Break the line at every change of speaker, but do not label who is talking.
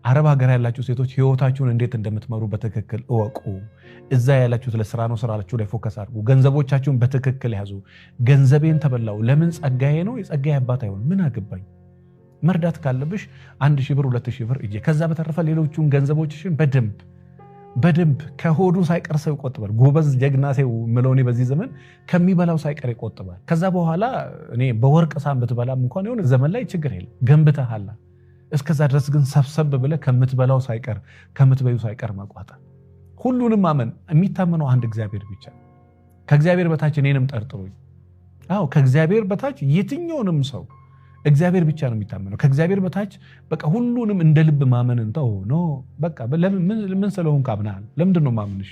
አረብ ሀገር ያላችሁ ሴቶች ህይወታችሁን እንዴት እንደምትመሩ በትክክል እወቁ። እዛ ያላችሁት ለስራ ነው፣ ስራችሁ ላይ focus አድርጉ። ገንዘቦቻችሁን በትክክል ያዙ። ገንዘቤን ተበላው ለምን ጸጋዬ ነው የጸጋዬ አባት አይሆን ምን አገባኝ? መርዳት ካለብሽ 1,000 ብር፣ 2,000 ብር እጄ፣ ከዛ በተረፈ ሌሎቹን ገንዘቦችሽን በደንብ በደንብ ከሆዱ ሳይቀር ሰው ይቆጥባል። ጎበዝ ጀግና ሰው የምለው እኔ በዚህ ዘመን ከሚበላው ሳይቀር ይቆጥባል። ከዛ በኋላ እኔ በወርቅ ሳህን ብትበላም እንኳን የሆነ ዘመን ላይ ችግር የለም ገንብተሃል። እስከዛ ድረስ ግን ሰብሰብ ብለህ ከምትበላው ሳይቀር ከምትበዩ ሳይቀር መቋጠር፣ ሁሉንም ማመን። የሚታመነው አንድ እግዚአብሔር ብቻ። ከእግዚአብሔር በታች እኔንም ጠርጥሩኝ። አዎ፣ ከእግዚአብሔር በታች የትኛውንም ሰው እግዚአብሔር ብቻ ነው የሚታመነው። ከእግዚአብሔር በታች በቃ ሁሉንም እንደ ልብ ማመንን ተው። No፣ በቃ ምን ስለሆንክ አምናሃል? ለምንድን ነው ማምንሽ?